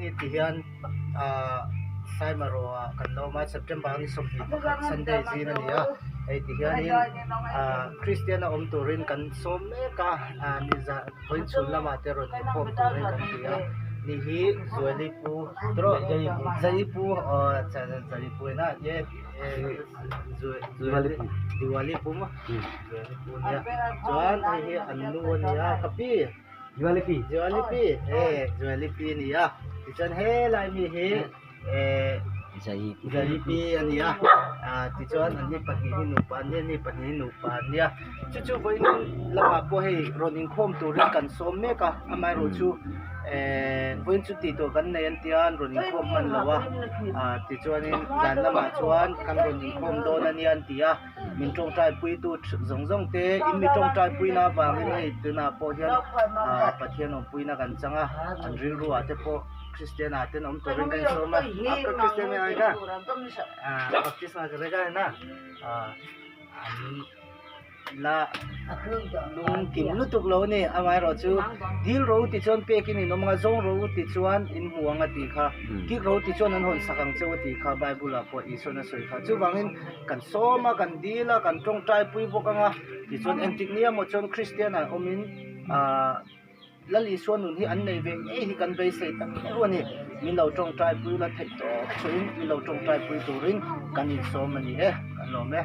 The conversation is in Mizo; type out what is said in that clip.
hi ti hian ahh Saimaroa kan lo awm a September ni 21 Sunday zing a ni a hei ti hianin ahh Kristian a awm turin kan sawm mek a ahh ni zah vawiin chhun lamah te rawn inkhawm turin kan ti a ni hi Zuali pu Zaii pu aw Zaii pu ena Diwali pu maw Diwali pu nia chuan hei hi an nu a nia ka pi Diwali pi Diwali pi e Diwali pi a ni a tichuan helai mi hi eh Zaii pi a ni a ah tichuan an ni pahnih hi nupa an nia ni pahnih hi nupa an nia chu chu vawiin lamah pawh hei rawn inkhawm turin kan sawm mek a amaherawh chu eh vawiin chu tih tur kan nei an tia an rawn inkhawm hman lo a ah tichuanin zan lamah chuan kan rawn inkhawm dawn a nia an ti a min tawngtai puitu zawng zawng te in mi tawngtai puina avangin hei tunah pawh hian ah Pathian awmpuina kan chang a an rilru ah te pawh Kristian ah ten awm turin kan insawm a a Kristian ai kha ah baptisma ka rega na ah an la lung kim lutuk lo a ni amaherawh chu dil ro ti chuan pekin in awm ang a zawng ro ti chuan in hmu ang a tih kha kik ro ti chuan an hawn sak ang cheu a tih kha bible ah pawh Isuan a sawi kha chuvangin kan sawm a kan dil a kan tawngtai pui bawk ang a tichuan engtik ni emaw chuan Kristian ah awmin ahh Lal Isua nun hi an nei ve ngei hi kan beisei tak meuh a ni min lo tawngtai pui la theih tawp chhuahin min lo tawngtai pui turin kan insawm a ni e kan lawm e.